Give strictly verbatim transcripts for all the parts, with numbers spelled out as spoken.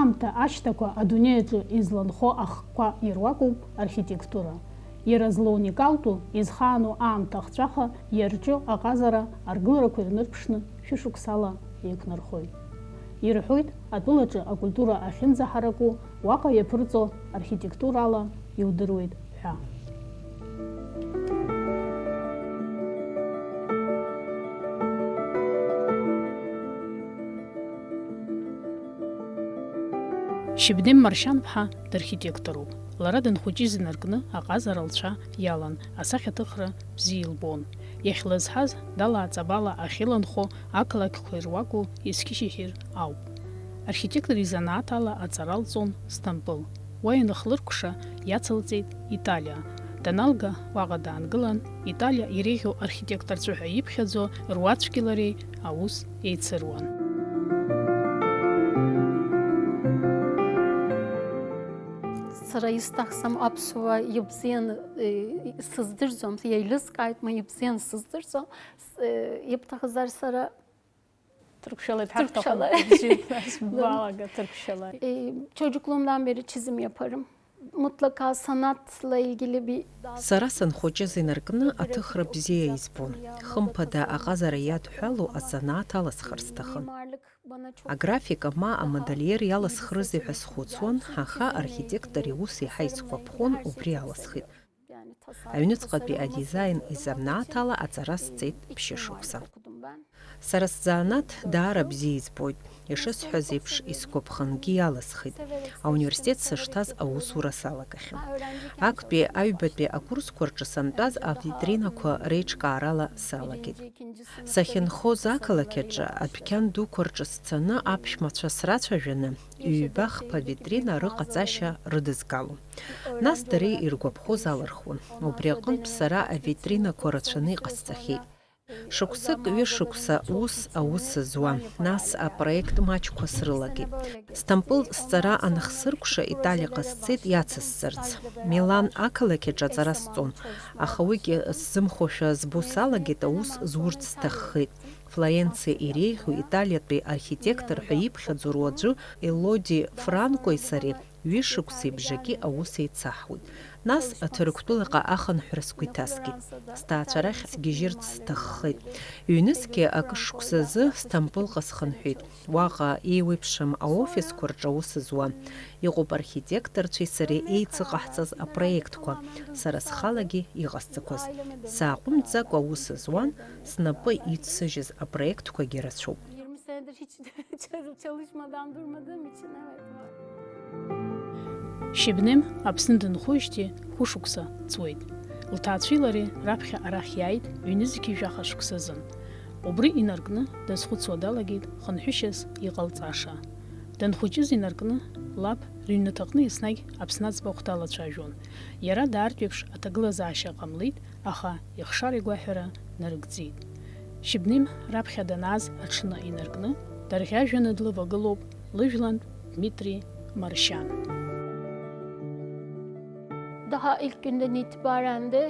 Аамҭа ашьҭақәа адунеи аҿы изланхо ахкқәа ируакуп архитектура. Иара злоуникалтәу, изхаану аамҭа ахҵәаха иарҿио аҟазара аргыларақәа ирнырԥшны шәышықәсала еиқәнархоит. Ирҳәоит, атәылаҿы акультура ахьынӡаҳараку, уаҟа иаԥырҵо архитектурала иудыруеит ҳәа. Шьыбнем Маршьанԥҳа дархитектороуп. Лара данхәыҷыз инаркны аҟазара лцәа иалан, асахьаҭыхра бзиа илбон. Иахьлызҳаз, далааҵабала ахьыланхо ақалақьқәа ируаку Ескишехир ауп. Архитектор изанааҭ ала аҵара лҵон Сҭампыл. Уа ианхлыркәша, иацылҵеит Италиа. Даналга, уаҟа даангылан, Италиа иреиӷьу архитекторцәа ҳәа иԥхьаӡо руаӡәки лареи аус еицыруан. Сара исҭахӡам аԥсуа ибзианы, э, сыздырӡом, еилыскааит, ма ибзианы сыздырӡом, с-, э, ибҭахызар сара Türkçe'yle Türkçe'yle. Balaga Türkçe'yle. E, çocukluğumdan beri çizim yaparım. Mutlaka sanatla ilgili bir Сара санхәыҷыз инаркны аҭыхра бзиа избон. Хымԥада аҟазара иадҳәалоу азанааҭ аласхар сҭахын. Аграфика ма амодельер иаласхрызеи ҳәа схәыцуан, аха архитектор иус еиҳа исгәаԥхон, убри аласхит. Аҩныҵҟатәи адизаин изанааҭ ала аҵара сҵеит ԥшьышықәса. Сара сзанааҭ даара бзиа избоит. Ишысҳәаз еиԥш, исгәаԥхангьы иаласхит. Ауниверситет сышҭаз аусура салагахьан. Актәи аҩбатәи акурсқәа рҿы сантәаз авитринақәа реиҿкаарала салагеит. Сахьынхоз ақалақь аҿы адәқьан дуқәа рҿы сцаны аԥшәмацәа срацәажәаны, ҩба-хԥа витрина рыҟаҵашьа рыдызгалон. Нас дара иргәаԥхоз алырхуан. Убри аҟынтә сара авитринақәа рацәаны иҟасҵахьеит. Шықәсык, ҩышықәса ус аус зуан, нас апроект маҷқәа срылагеит. Сҭампыл сҵара анахсыркәша, Италиаҟа сцеит иацысҵарц. Милан ақалақь аҿы аҵара сҵон, аха уигьы сзымхошәа збо салагеит, аус зурц сҭаххеит. Флоренциа иреиӷьу италиатәи архитектор ҳәа иԥхьаӡоу руаӡәы Елоди Франкои сареи ҩышықәсеи бжаки аус еицаҳуеит. Нас Ҭырқәтәылаҟа ахынҳәра сгәы иҭаскит. Сҭаацәа рахь сгьежьырц сҭаххеит. Ҩнызқьи акы шықәсазы Сҭампылҟа схынҳәит. Уаҟа еиуеиԥшым аофисқәа рҿы аус зуан. Иҟоуп архитекторцәеи сареи еицыҟаҳҵаз апроектқәа. Сара схалагьы иҟасҵақәаз. Сааҟәымҵӡакәа аус зуан, снапы иҵсыжьыз апроектқәагьы рацәоуп. Yirmi senedir hiç çal-, çalışmadan durmadığım için, evet, var. Шьыбнем Аԥсны дынхоижьҭеи хәышықәса ҵуеит. Лҭаацәеи лареи раԥхьа арахь иааит ҩнызқьи жәаха шықәсазын. Убри инаркны дазхәыцуа далагеит хынҳәышьас иҟалҵаша. Данхәыҷыз инаркны лаб рыҩнаҭаҟны еснагь Аԥсны аӡбахә далацәажәон. Иара даартәеиԥш аҭагылазаашьа ҟамлеит, аха ихшара игәаҳәара нарыгӡеит. Шьыбнем раԥхьа данааз аҽны инаркны, дарӷьажәҩаны длывагылоуп лыжәлантә Дмитри Маршьан. Daha ilk günden itibaren de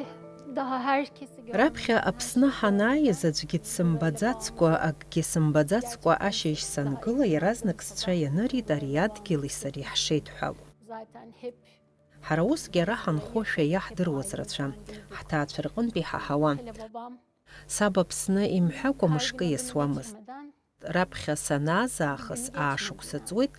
daha herkesi gör- Раԥхьа Аԥсны ҳанааиз аӡәгьы дсымбаӡацкәа, акгьы сымбаӡацкәа ашьыжь сангыла, иаразнак сцәа ианырит ари адгьыли сареи ҳшеидҳәалоу. Zaten hep Ҳара усгьы ара ҳанхошәа иаҳдыруаз рацәан, ҳҭаацәа рҟынтә иҳаҳауан. Саб Аԥсны имҳәакәа мышкы иасуамызт. Раԥхьа санааз аахыс аашықәса ҵуеит,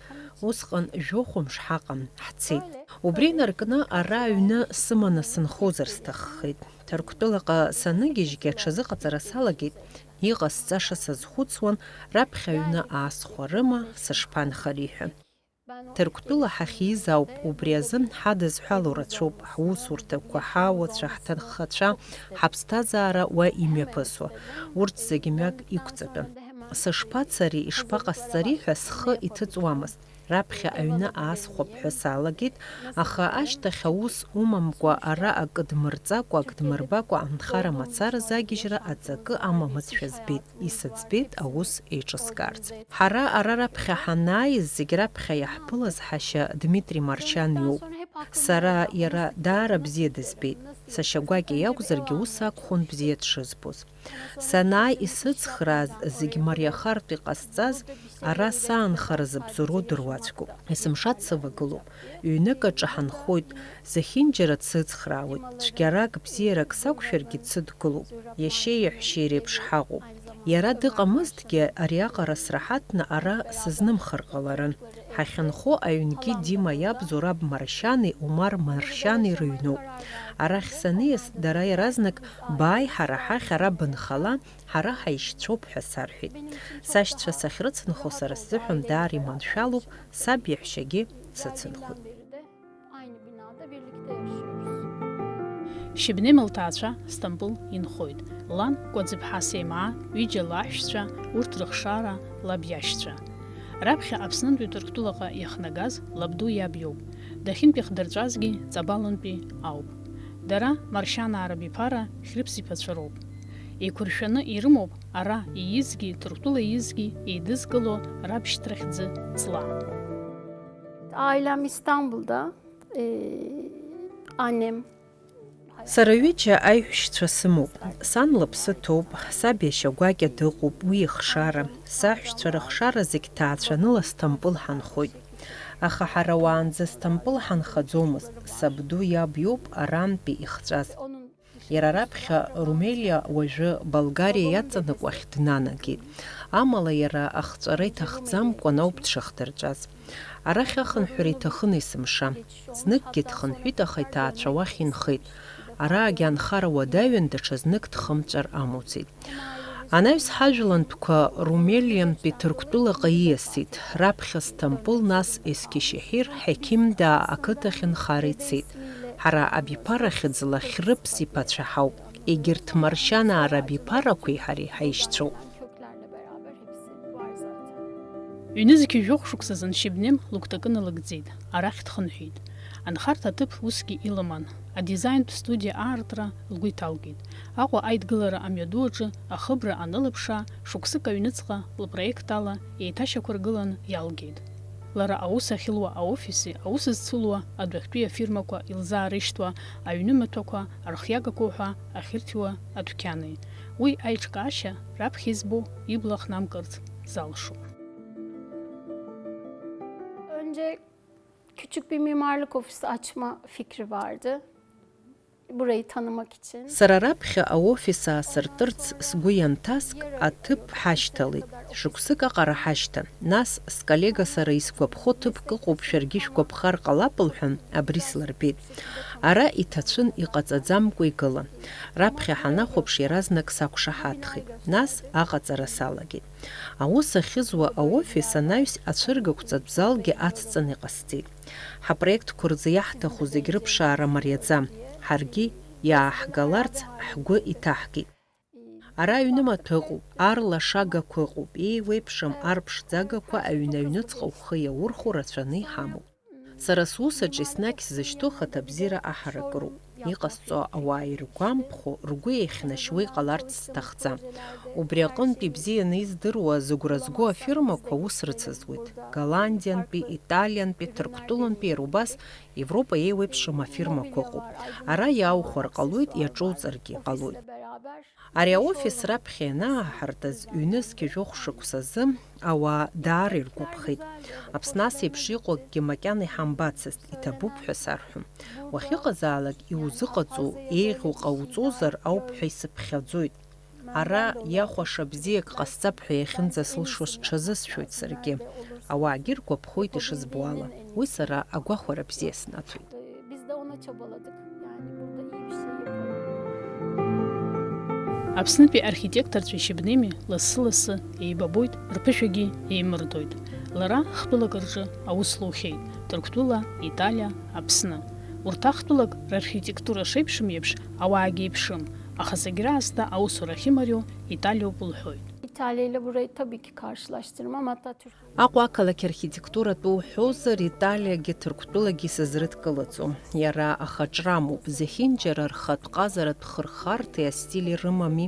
усҟан жәохәымш ҳаҟан, ҳцеит. Убри инаркны ара аҩны сыманы сынхозар сҭаххеит. Ҭырқәтәылаҟа саныгьежьгьы аҽазыҟаҵара салагеит, иҟасҵаша сазхәыцуан, раԥхьа аҩны аасхәарыма, сышԥанхари ҳәа. Ҭырқәтәыла ҳахьиз ауп, убри азын ҳадызҳәало рацәоуп, ҳусурҭақәа, ҳауацәа, ҳҭынхацәа, ҳаԥсҭазаара уа имҩаԥысуа. Урҭ зегьы мҩак иқәҵатәын. Сышԥацари, ишԥаҟасҵари ҳәа схы иҭыҵуамызт. Раԥхьа аҩны аасхәап ҳәа салагеит, аха ашьҭахь аус умамкәа, ара акы дмырҵакәа, акы дмырбакәа анхара мацара загьежьра аҵакы амамызшәа збеит. Исыӡбеит аус еиҿыскаарц. Ҳара ара раԥхьа ҳанааиз, зегь раԥхьа иаҳԥылаз ҳашьа Дмитри Маршьан иоуп. Сара иара даара бзиа дызбеит. Сашьа гәакьа иакәзаргьы ус акәхон бзиа дшызбоз. Санааи исыцхрааз зегь мариахартә иҟасҵаз, ара саанхара зыбзоуроу дыруаӡәкуп. Есымша дсывагылоуп. Ҩнык аҿы ҳанхоит, зехьынџьара дсыцхраауеит. Цәгьарак, бзиарак сақәшәаргьы дсыдгылоуп. Иашьеи иаҳәшьеи реиԥш ҳаҟоуп. Иара дыҟамызҭгьы, ариаҟара сраҳаҭны ара сызнымхар ҟаларын. Ҳахьынхо аҩнгьы Дима иаб Зураб Маршьани Умар Маршьани рыҩноуп. Арахь саниас, дара иаразнак, бааи ҳара ҳахь ара бынхала, ҳара ҳаишьцәоуп ҳәа сарҳәеит. Сашьцәа сахьрыцынхо сара сзыҳәан даара иманшәалоуп, саб иаҳәшьагьы сыцынхоит. Aynı binada birlikte yaşıyoruz. Шьыбнем лҭаацәа Стамбул инхоит. Лан Кәаӡыԥҳа Семаа, ҩыџьа лаҳәшьцәа, урҭ рыхшара, лаб иашьцәа. Раԥхьа Аԥснынтәи Ҭырқәтәылаҟа иахнагаз лабду иаб иоуп. Дахьынтәи ихдырҵәазгьы Ҵабалынтәи ауп. Дара Маршьанаа рабиԥара Хьрыԥс иԥацәа роуп. Еиқәыршәаны ирымоуп ара иизгьы, Ҭырқәтәыла иизгьы еидызкыло рабшьҭрахь ӡы ҵла. Ailem İstanbul'da, e, annem. Сара ҩыџьа аиҳәшьцәа сымоуп. Сан лыԥсы ҭоуп, саб иашьа гәакьа дыҟоуп, уи ихшара. Саҳәшьцәа рыхшара зегь ҭаацәаныла Сҭампыл ҳанхоит. Аха ҳара уаанӡа Сҭампыл ҳанхаӡомызт, сабду иаб иоуп арантәи ихҵәаз. Иара раԥхьа Румелиа, уажәы Болгариа иаҵанакуа ахь днанагеит. Амала иара ахҵәара иҭахӡамкәан ауп дшыхдырҵәаз. Арахь ахынҳәра иҭахын есымша. Зныкгьы дхынҳәит, аха иҭаацәа уахь инхеит. Араагьы анхара уадаҩын, даҽазнык дхымҵәар амуӡеит. Анаҩс ҳажәлантәқәа Румелиантәи Ҭырқәтәылаҟа ииасит, раԥхьа Сҭампыл, нас Есқьишеҳир, Ҳақьимдаа ақыҭахь нхара ицеит. Ҳара абиԥарахьӡ Лахьрыԥс иԥацәа ҳауп. Егьырҭ Маршьанаа рабиԥарақәеи ҳареи ҳаишьцәоуп. Ҩнызқьи жәохә шықәсазын Шьыбнем лыгәҭакы налыгӡеит, арахь дхынҳәит. Анхарҭа аҭыԥ усгьы илыман, адизаинтә студиа аартра лгәы иҭалкит. Аҟәа аидгылара амҩаду аҿы ахыбра анылыԥшаа, шықәсык аҩныҵҟа лпроект ала еиҭашьақәыргылан иалгеит. Лара аус ахьылуа аофиси аус зцылуа адәахьтәи афирмақәа илзаарышьҭуа аҩны маҭәақәа рхиагақәоу ҳәа ахьырҭиуа адәқьани. Уи аиҿкаашьа раԥхьа избо ибла хнамкырц залшом. Önce küçük bir mimarlık ofisi açma fikri vardı. Burayı tanımak için. Сара раԥхьа аофис аасыртырц сгәы ианҭаск, аҭыԥ ҳашьҭалеит. Шықәсык аҟара ҳашьҭан. Нас сколлега сара исгәаԥхо ҭыԥк ыҟоуп, шәаргьы шәгәаԥхар ҟалап лҳәан, абри слырбеит. Ара иҭацәын, иҟаҵаӡамкәа игылан. Раԥхьа ҳанахәаԥш, иаразнак сақәшаҳаҭхеит. Нас аҟаҵара салагеит. Аус ахьызуа аофис анаҩс ацәыргақәҵатә залгьы ацҵаны иҟасҵеит. Ҳапроектқәа рзы иаҳҭаху зегь рыԥшаара мариаӡам, ҳаргьы иааҳгаларц ҳгәы иҭаҳкит. Ара аҩнымаҭәа ыҟоуп, ар лашагақәа ыҟоуп, еиуеиԥшым ар ԥшӡагақәа аҩны аҩныҵҟа ухы иаурхәо рацәаны иҳамоуп. Сара сусаҿ еснагь сзышьҭоу хаҭабзиара аҳаракыроуп. Иҟасҵо ауаа иргәамԥхо, ргәы еихьнашьуа иҟаларц сҭахӡам. Убри аҟынтә ибзианы издыруа, зыгәра зго афирмақәа аус рыцызуеит. Голландиантәи, Италиантәи, Ҭырқәтәылантәи, иара убас Европа еиуеиԥшым афирмақәа ыҟоуп. Ара иааухәар ҟалоит, иаҿуҵаргьы ҟалоит. Ари аофис раԥхьа ианааҳартыз, ҩнызқь жәохә шықәсазы ауаа даара иргәаԥхеит. Аԥсны ас еиԥш иҟоу акгьы макьана иҳамбацызт, иҭабуп ҳәа сарҳәон. Уахьыҟазаалак иузыҟаҵоу, еиӷьу ҟауҵозар ауп ҳәа исыԥхьаӡоит. Ара иахәаша бзиак ҟасҵап ҳәа иахьынӡасылшо сҽазысшәоит саргьы. Ауаагьы ргәаԥхоит ишызбо ала. Уи сара агәахәара бзиа снаҭоит. Biz de ona çabaladık. Yani burada iyi bir şey yapalım. Аԥснытәи архитекторцәеи Шьыбнеми лассы-лассы еибабоит, рԥышәагьы еимырдоит. Лара хтәылак рҿы аус лухьеит, Ҭырқәтәыла, Италиа, Аԥсны. Урҭ ахтәылак рархитектура шеиԥшым еиԥш, ауаагьы еиԥшым, аха зегь раасҭа аусура ахьымариоу Италиоуп лҳәоит. İtalya ile burayı tabii ki karşılaştırmam. Hatta Türk Аҟәа ақалақь архитектуратә уҳәозар, Италиагьы Ҭырқәтәылагьы исызрыдкылаӡом. Иара ахаҿра амоуп, зехьынџьара рхатә ҟазаратә хырхарҭеи астили рымами.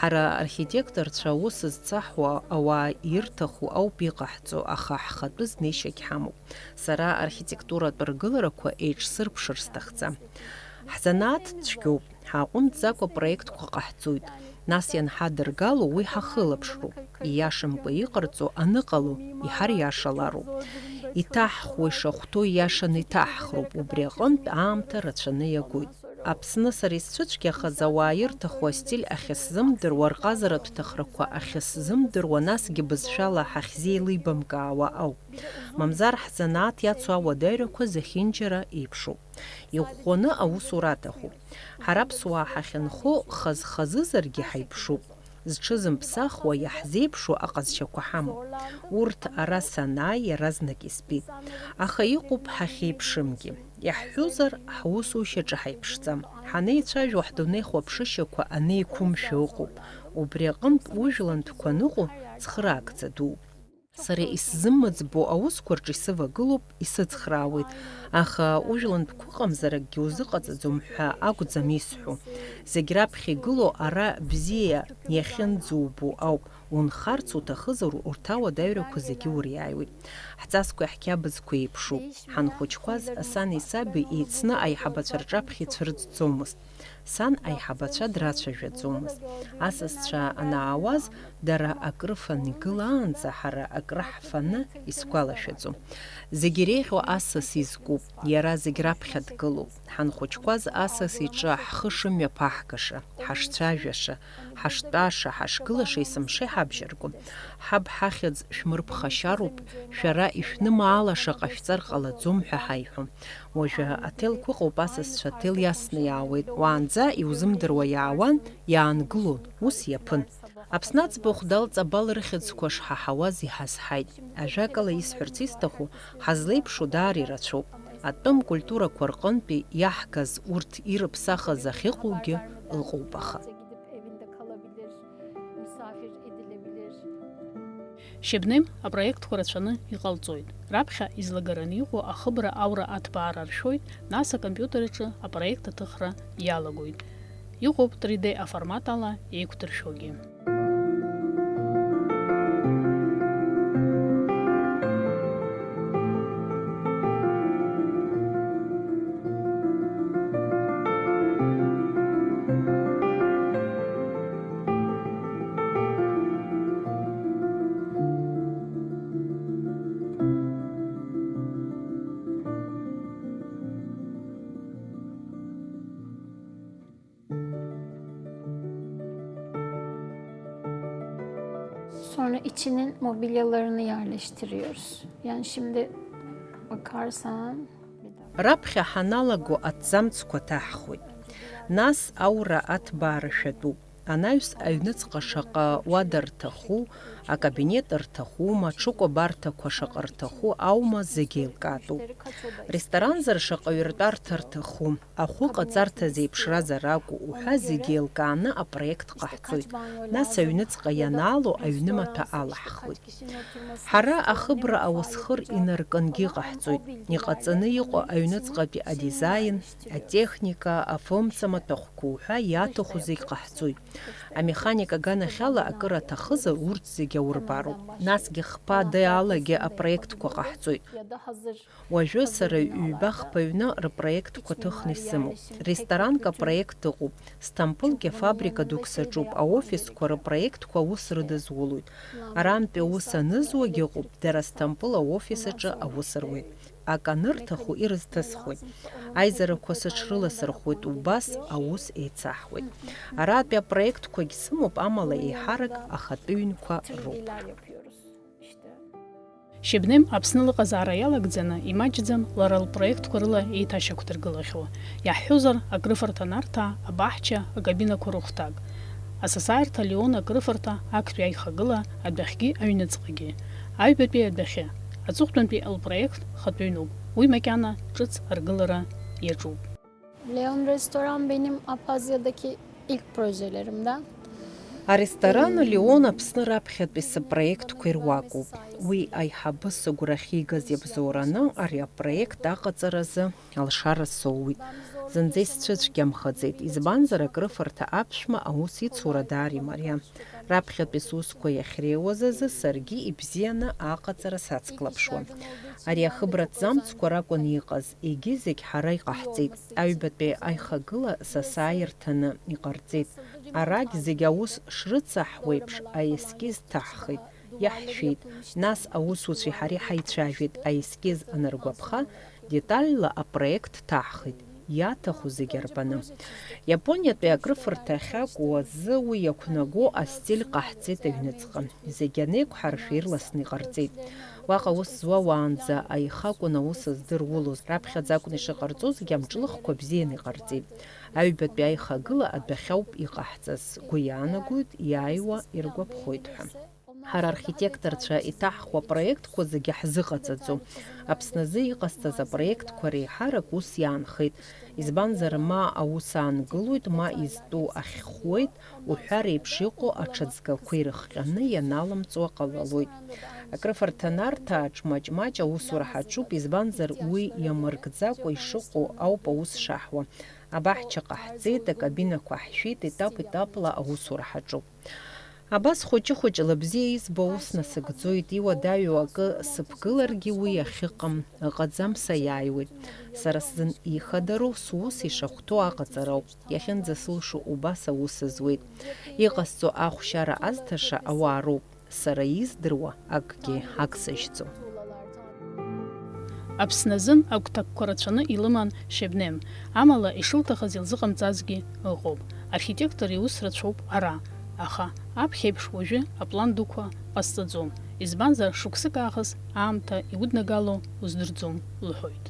Ҳара архитекторцәа аус зцаҳуа ауаа ирҭаху ауп иҟаҳҵо, аха ҳхатәы знеишьагь ҳамоуп. Сара архитектуратә ргыларақәа еиҿсырԥшыр сҭахӡам. Ҳзанааҭ цәгьоуп, ҳааҟәымҵӡакәа проектқәа ҟаҳҵоит, нас ианҳадыргало уи ҳахылаԥшроуп, ииашамкәа иҟарҵо аныҟало иҳариашалароуп. Иҭаҳхуа ишахәҭоу ииашаны иҭаҳхроуп, убри аҟынтә аамҭа рацәаны иагоит. Аԥсны сара исцәыцәгьахаз ауаа ирҭаху астиль ахьысзымдыруа, рҟазаратә ҭахрақәа ахьысзымдыруа, насгьы бызшәала ҳахьзеилибамкаауа ауп. Мамзар ҳзанааҭ иацу ауадаҩрақәа зехьынџьара еиԥшуп. Иӷәӷәаны аусура аҭахуп. Ҳара аԥсуаа ҳахьынхо хаз-хазызаргьы ҳаиԥшуп. Зҽызымԥсахуа иаҳзеиԥшу аҟазшьақәа ҳамоуп. Урҭ ара санааи иаразнак избеит. Аха иҟоуп ҳахьеиԥшымгьы. Иаҳҳәозар, ҳусушьаҿы ҳаиԥшӡам. Ҳанеицәажәо ҳдунеихәаԥшышьақәа анеиқәымшәо ыҟоуп. Убри аҟынтә ужәлантәқәа аныҟоу цхыраагӡа дууп. Сара исзымыӡбо аусқәа рҿы исывагылоуп, исыцхраауеит, аха ужәлантә қәыҟамзар акгьы узыҟаҵаӡом ҳәа акәӡам исҳәо. Зегь раԥхьа игылоу ара бзиа иахьынӡоубо ауп, унхарц уҭахызар урҭ ауадаҩрақәа зегьы уриааиуеит. Ҳҵасқәеи ҳқьабзқәеи еиԥшуп. Ҳанхәыҷқәаз сани саби еицны аиҳабацәа рҿаԥхьа ицәырҵӡомызт. Сан аиҳабацәа драцәажәаӡомызт. Асасцәа анаауаз, дара акрыфаны игылаанӡа ҳара акраҳфаны исгәалашәаӡом. Зегь иреиӷьу асас изкуп, иара зегь раԥхьа дгылоуп. Ҳанхәыҷқәаз асас иҿы ҳхы шымҩаԥаҳгаша, ҳашцәажәаша, ҳаштәаша, ҳашгылаша есымша иҳабжьаргом. Ҳаб ҳахьӡ шәмырԥхашьароуп, шәара ишәнымаала шаҟа шәҵар ҟалаӡом ҳәа ҳаиҳәон. Уажәы аҭел қәыҟоуп, асасцәа аҭел иасны иаауеит, уаанӡа иузымдыруа иаауан, иаангылон, ус иаԥын. Аԥсны аӡбахә далҵ абал рыхьӡқәа шҳаҳауаз иҳазҳаит. Ажәакала, исҳәарц исҭаху, ҳазлеиԥшу даара ирацәоуп. Атәым культурақәа рҟынтәи иаҳгаз урҭ ирыԥсахыз ахьыҟоугьы ыҟоуп, аха. Шьыбнем апроектқәа рацәаны иҟалҵоит. Раԥхьа излагараны иҟоу ахыбра аура аҭбаара ршәоит, нас акомпиутер аҿы апроект аҭыхра иалагоит. Иҟоуп три дэ аформат ала еиқәдыршәогьы. Sonra içinin mobilyalarını yerleştiriyoruz. Yani şimdi bakarsan bir dakika. Раԥхьа ҳаналаго аҭӡамцқәа ҭаҳхуеит. Нас аура аҭбаара шәатәуп. Анаҩс аҩныҵҟа шаҟа уада рҭаху, акабинет рҭахума, аҽыкәабарҭақәа шаҟа рҭаху аума, зегь еилкаатәуп. Ресторанзар шаҟаҩы ртәарҭа рҭаху, ахәы ҟаҵарҭа зеиԥшразар акәу уҳәа зегь еилкааны апроект ҟаҳҵоит. Нас аҩныҵҟа ианаало аҩнымаҭәа алаҳхуеит. Ҳара ахыбра ауасхыр инаркынгьы иҟаҳҵоит. Иҟаҵаны иҟоу аҩныҵҟатәи адизаин, атехника, афымца маҭәахәқәа уҳәа иаҭаху зегь ҟаҳҵоит. Амеханик аганахьала акыр аҭахызар, урҭ зегь аурбароуп. Насгьы хԥа далагьы апроектқәа ҟаҳҵоит. Уажәы сара ҩба-хԥа ҩны рпроектқәа ҭыхны исымоуп. Ресторанк апроект ыҟоуп. Сҭампылгьы афабрика дук саҿуп, аофисқәа рпроектқәа аус рыдызулоит. Арантәи аус анызуагь ыҟоуп, дара Сҭампыл аофис аҿы аус руеит. Ак анырҭаху ирызҭысхуеит. Аизарақәа сыҽрыласырхәуеит, убас аус еицаҳуеит. Аратәи апроектқәагь сымоуп, амала еиҳарак ахатәы ҩнқәа роуп. Шьыбнем Аԥсны лыҟазаара иалагӡаны имаҷӡам лара лпроектқәа рыла еиҭашьақәдыргылахьоу. Иаҳҳәозар, акрыфарҭа Нарҭаа, абаҳча, акабинақәа рыхәҭак. Асасааирҭа Леон акрыфарҭа актәи аихагыла адәахьгьы аҩныҵҟагьы. Аҩбатәи адәахьы. Аҵыхәтәантәи лпроект хатәы ҩноуп. Уи макьана ҿыц аргылара иаҿуп. Leon Restoran benim Apazya'daki ilk projelerimden. Аресторан Леон Аԥсны раԥхьатәи сыпроектқәа ируакуп. Уи аиҳабы сыгәра ахьигаз иабзоураны ари апроект аҟаҵаразы алшара соуит. Зынӡа исцәыцәгьамхаӡеит, избанзар, акрыфарҭа аԥшәма аус ицура даара имариам. Раԥхьатәи сусқәа иахьреиуаз азы саргьы ибзианы аҟаҵара сацклаԥшуан. Ари ахыбра ҭӡамцқәа ракәын иҟаз, егьи зегь ҳара иҟаҳҵеит. Аҩбатәи аихагыла са сааирҭаны иҟарҵеит. Арагь зегь аус шрыцаҳуеиԥш аескиз ҭаҳхит, иаҳшәеит. Нас аусуцәеи ҳареи ҳаицәажәеит, аескиз аныргәаԥха, детальла апроект ҭаҳхит, иаҭаху зегь арбаны. Иапониатәи акрыфарҭа ахьакәу азы уи иақәнаго астиль ҟаҳҵеит аҩныҵҟа. Зегь анеиқәҳаршәа ирласны иҟарҵеит. Уаҟа аус зуа уаанӡа аихакәын аус здыруалоз, раԥхьаӡа акәын ишыҟарҵозгьы, амҿлыхқәа бзианы иҟарҵеит. Аҩбатәи аихагыла адәахьоуп иҟаҳҵаз, сгәы иаанагоит, иааиуа иргәаԥхоит ҳәа. Ҳара архитекторцәа иҭаҳхуа апроектқәа зегьы ҳзыҟаҵаӡом. Аԥсназы иҟасҵаз апроектқәа реиҳарак ус иаанхеит, избанзар, ма аус аангылоит, ма изтәу ахьхәуеит, уҳәа реиԥш иҟоу аҽыҵгақәа ирыхҟьаны ианалымҵуа ҟалалоит. Акрыфарҭа Нарҭаа маҷ-маҷ аусура ҳаҿуп, избанзар, уи иамыркӡакәа ишыҟоу ауп аус шаҳуа. Абаҳча ҟаҳҵеит, акабинақәа ҳшәеит, етап-етапла аусура ҳаҿуп. Абас хәыҷы-хәыҷла бзиа избо аус насыгӡоит, иуадаҩу акы сыԥгыларгьы уи ахьыҟам ыҟаӡам, саиааиуеит. Сара сзын ихадароу сус ишахәҭоу аҟаҵароуп. Иахьынӡасылшо убас аус зуеит. Иҟасҵо ахәшьара азҭаша ауаа роуп. Сара издыруа акгьы агсыжьӡом. Аԥсны азын агәҭакқәа рацәаны илыман Шьебнем, амала ишылҭахыз илзыҟамҵазгьы ыҟоуп. Архитектор иус рацәоуп ара, аха аԥхьеиԥш уажәы аплан дуқәа ҟасҵаӡом, избанзар, шықәсык аахыс аамҭа иуднагало уздырӡом, лҳәоит.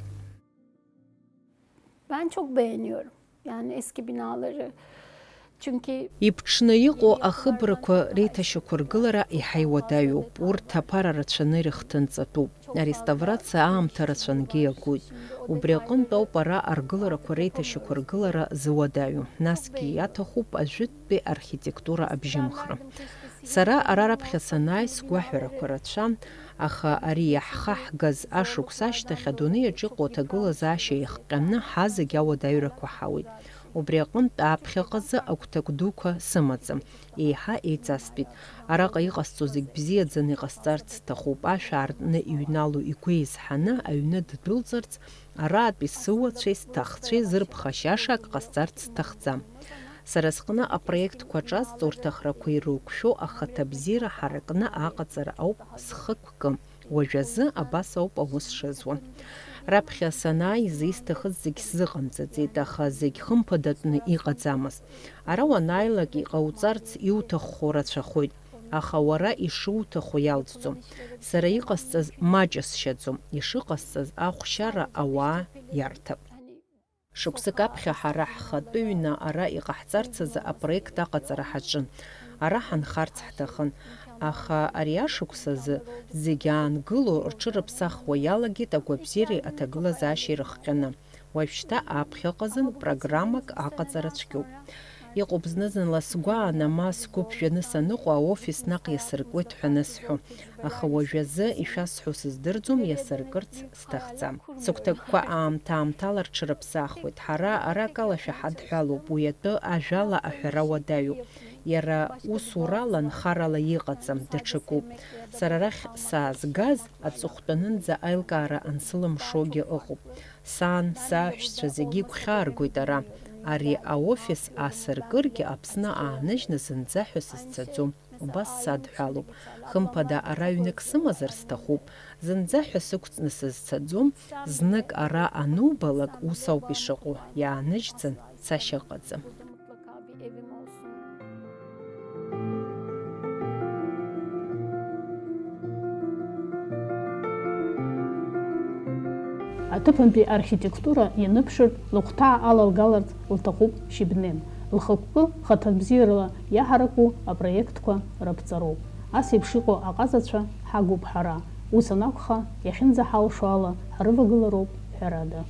Ben çok beğeniyorum. Yani eski binaları. Çünkü Иԥҽны иҟоу ахыбрақәа реиҭашьақәыргылара иаҳа иуадаҩуп. Урҭ аԥара рацәаны ирыхҭынҵатәуп. Ареставрациа аамҭа рацәангьы иагоит. Убри аҟынтә ауп ара аргыларақәа реиҭашьақәыргылара зуадаҩу. Насгьы иаҭахуп ажәытәтәи архитектура абжьымхра. Сара ара раԥхьа санааи, сгәаҳәарақәа рацәан, аха ари иаҳхаҳгаз ашықәс ашьҭахь адунеи аҿы иҟоу аҭагылазаашьа иахҟьаны ҳазегь ауадаҩрақәа ҳауеит. Убри аҟынтә аԥхьаҟазы агәҭак дуқәа сымаӡам, еиҳа еиҵастәит. Араҟа иҟасҵо зегь бзиаӡаны иҟасҵарц сҭахуп, ашә аартны иҩналоу игәы еизҳаны аҩны ддәылҵырц, араатәи сыуацәеи сҭахцәеи зырԥхашьаша ак ҟасҵарц сҭахӡам. Сара сҟны апроектқәа ҿазҵо рҭахрақәа ирықәшәо ахаҭабзиара ҳаракны аҟаҵара ауп схықәкы. Уажәазы абас ауп аус шызуа. Раԥхьа санааиз исҭахыз зегь сзыҟамҵаӡеит, аха зегь хымԥадатәны иҟаӡамызт. Ара уанааилак иҟауҵарц иуҭаххо рацәахоит, аха уара ишуҭаху иалҵӡом. Сара иҟасҵаз маҷысшьаӡом, ишыҟасҵаз ахәшьара ауаа иарҭап. Шықәсык аԥхьа ҳара ҳхатәы ҩны ара иҟаҳҵарц азы апроект аҟаҵара ҳаҿын. Ара ҳанхарц ҳҭахын, аха ари ашықәс азы зегь аангыло рҽырыԥсахуа иалагеит агәабзиареи аҭагылазаашьеи рыхҟьаны. Уажәшьҭа аԥхьаҟазын программак аҟаҵара цәгьоуп. Иҟоуп зны-зынла сгәаанама, сгәы ԥжәаны саныҟоу аофис наҟ иасыркуеит ҳәа анысҳәо, аха уажәазы ишәасҳәо сыздырӡом, иасыркырц сҭахӡам. Сыгәҭакқәа аамҭа-аамҭала рҽырыԥсахуеит. Ҳара ара акалашәа ҳадҳәалоуп, уи атәы ажәала аҳәара уадаҩуп. Иара усурала, нхарала иҟаӡам, даҽакуп. Сара арахь саазгаз аҵыхәтәанынӡа аилкаара ансылымшогьы ыҟоуп. Сан, саҳәшьцәа зегьы игәхьааргоит ара. Ари аофис асыркыргьы Аԥсны ааныжьны зынӡа ҳәа сызцаӡом. Убас садҳәалоуп. Хымԥада ара ҩнык сымазар сҭахуп. Зынӡа ҳәа сықәҵны сызцаӡом. Знык ара анубалак, ус ауп ишыҟоу. Иааныжьӡан, цашьа ыҟаӡам. Аҭыԥантәи архитектура ианыԥшыртә лыхәҭаа алалгаларц лҭахуп Шьыбнем. Лхықәкы хаҭабзиарала иаҳараку апроектқәа раԥҵароуп. Ас еиԥш иҟоу аҟазацәа ҳагуп ҳара. Ус анакәха, иахьынӡаҳалшо ала ҳрывагылароуп, ҳәарада.